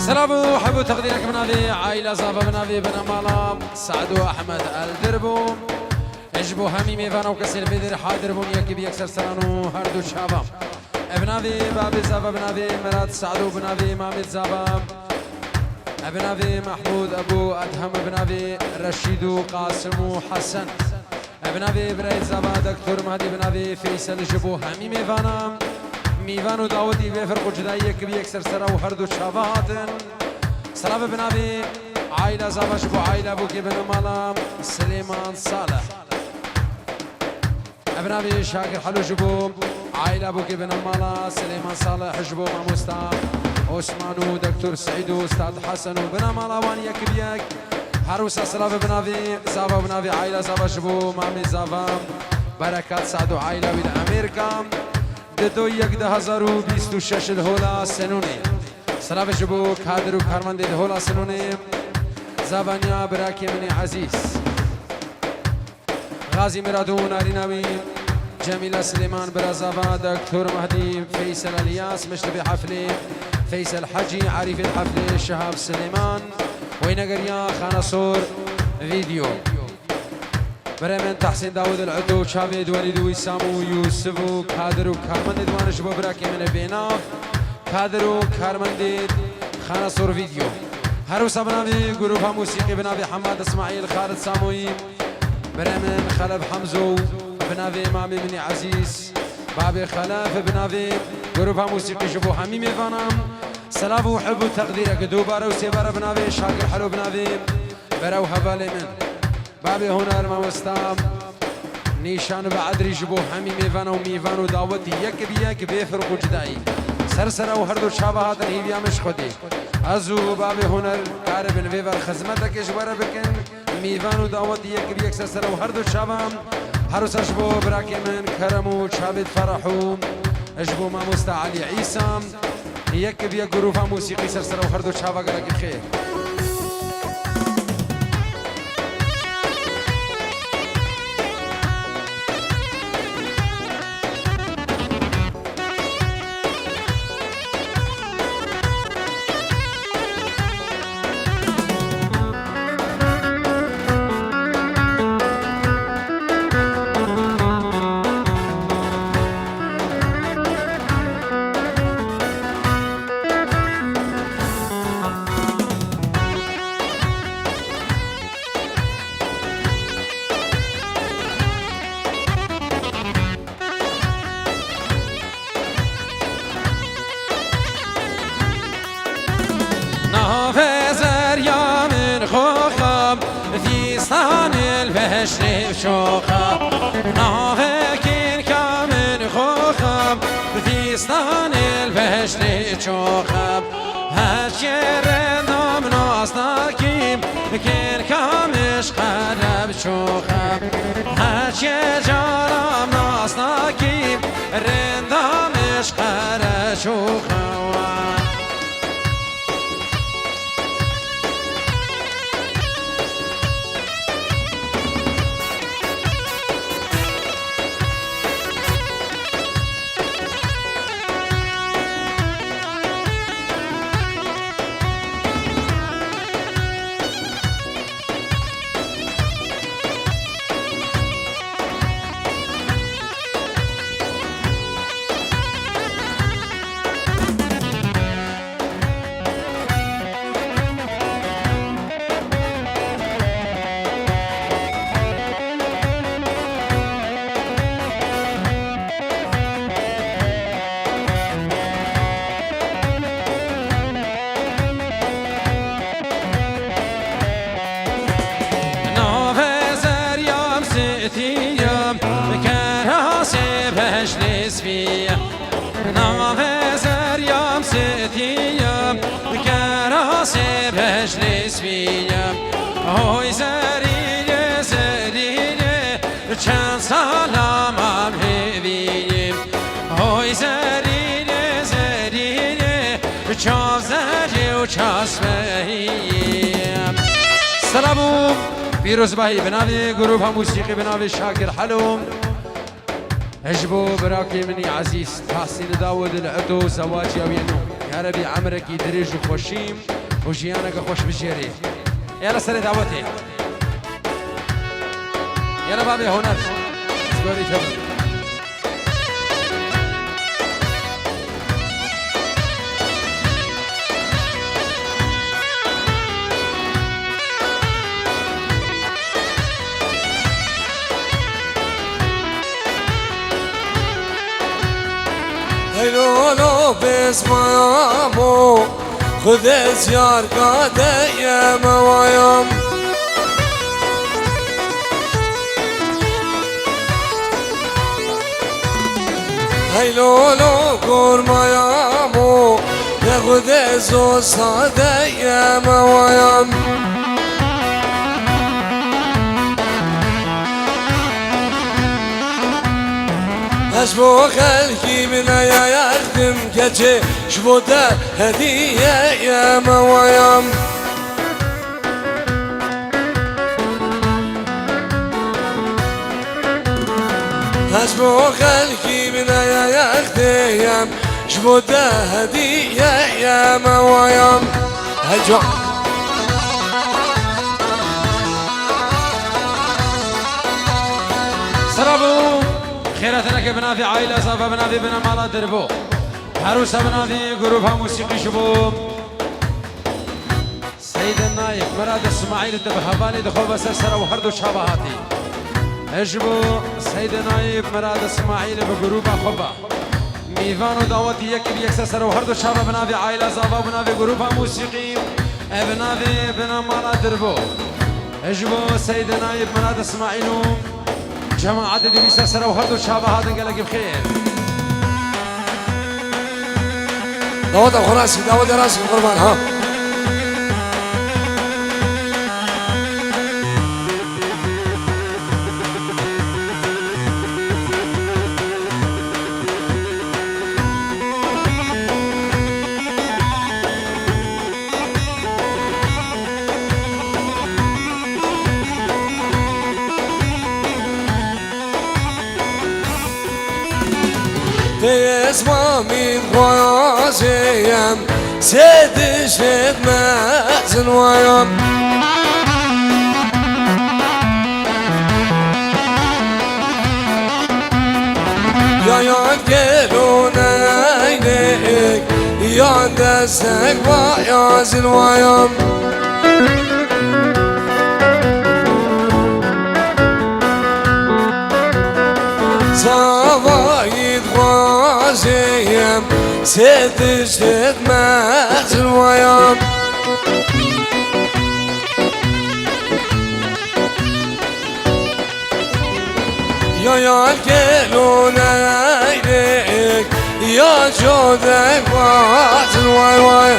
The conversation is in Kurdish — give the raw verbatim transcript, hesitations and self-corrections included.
Silav û heb û teqdîrek bi navê Aîla Zava, bi navê binemala Sado Ehmed Eldir bû. Ji bo hemî mêvan û kesên vê derê hadir bûn, yek bi yek ser seran û her du çavan. Bi navê Babê Zava, bi navê Mirat Sado, bi navê Mamê Zava, bi navê Mehmûd Ebû Edhem, bi navê Reşîd û Qasim û Hesen. Bi navê birayê Zava Doktor Mehdî, bi navê Feysel ji bo hemî mêvanan. Mîvan û dawetî vê ferq û cudayî yek bi yek ser sera û her du çava hatin. Silav bi navê Aîla Zava ji bo Aîla Bûkê binemala Silêman Salih. Bi navê Şakir Helo ji bo Aîla Bûkê binemala Silêman Salih ji bo mamosta Osman û Doktor Seîd û Ustad Hesen û binemala wan yek bi yek. Her wisa silav bi navê Zava û bi navê Aîla Zava ji bo Mamê Zava Berekat Sado, Aîla wî li Amerîka. Di do yek du hezar û bîst û şeş li hola Senûnê. Silav ji bo kadir û karmendê di hola Senûnê. Zavaniya birakê min ê ezîz. Gazî Mirad û narîna wî, Cemîla Silêman, bira Zava, Doktor Mehdî, Feysel Elyas, Miştibê Heflê, Feysel Hecî, Arîfê Heflê, Şihab Silêman, Weynegeriya Xanasor, Vîdyo. Birê min Tehsîn Dawud El Eto, çavê Duwelîd û Wîsam û Yûsif û kadir û karmendê diwan ji bo birakê min ê bênav, kadir û karmendê Xanasor Vîdyo. Her wisa bi navê grûpa mûsîqî, bi navê Hemad Îsmaîl, Xalid Samoyî, Birê min Xelef Hemzo, bi navê mamê min ê ezîz, babê Xelef, bi navê grûpa mûsîqî ji bo hemî mêvanan. Silav û heb û teqdîrek dubare û sêbare bi navê Şakir Helo, bi navê bere û hevalê min, babê huner mamosta Nîşan Beedrî ji bo hemî mêvana û mîvan û dawetî yek bi yek bê firq û cudayî. Ser sera û her du çava hatin hîviya min ji Xwedê. Ez û babê huner karibin vê ver xizmetekê ji we re bikin. Mîvan û dawetî yek bi yek ser sera û her du çavan. Her wisa ji bo birakê min Kerem û Çavêt Ferah û ji bo mamosta Elî Îsa. Yek bi yek grûpa mûsîqî ser sera û her du çava, gelekî xêr. Navê zerya min xoxa, fîstanê li beşrê çoxa. Navê kêlka min xoxa, fîstanê li beşrê çoxa. Her çê renda min nas nakî, kêlka min ji qere bi çoxa. Her çê cara min nas nakî, renda min ji qere çoxa. Navê zerya min sitî ye, kerasê beşlê spî ye. Navê zerya min sitî ye, kerasê beşlê spî ye. Hoy zerînê, zerînê, çend sala mam hêvî ye. Hoy zerînê, zerînê, çav zerî û çav spehî ye. Selam û pîrozbahî bi navê grûpa mûsîqî bi navê Şakir Helo. Ji bo birakê min ê ezîz Tahsîn Dawud li Eto zewaciya wî nû. Ya Rebî emrekî dirêj û xweşî. û jiyaneke xweş bijêrî. Yala serê dawetê. Yala babê Honer. Ez gorî te bû. Hey lolo, bêzmayamo, Xwedê ziyarga de yeme wayam. Hey lolo, gormayamo, de Xwedê zo sade yeme wayam. Ez bo xelkî bine ya yardim keçê, ji bo te hediye ye mewayam. Ez bo xelkî bine ya yardiyem, ji bo te hediye ye mewayam. Heca. Sera bo xêratineke bi navê Aîla Zava, bi navê Bina Mala Dirbo. Herwisa bi navê grûpa musîqî ji bo Seyde Nayîk, Mirad Îsmaîl, te bi hevalê dixwe ve ser sera û her du çava hatî. Ji bo Seyde Nayîk, Mirad Îsmaîl bi grûpa xwe ve. Mîvan û dawetî yekî bi yek ser sera û her du çava bi navê Aîla Zava, bi navê grûpa musîqî, e, bi navê Bina Mala Dirbo. Ji bo Seyde Nayîk, Mirad Îsmaîl û cemaetê dibîse sera û her du çava hatin gelekî bi xêr. Daweta xwe rast kî, daweta rast kî qurban ha. Têz mamîn xwazê yem, sê dişêt mezin wayam. Ya yan gelo neynêk, yan destek wa ya zilwayam. Zavayî dixwazê yem, sê tiştêt mezin wayam. Ya yar gelo neynêk, ya codek wazin way way.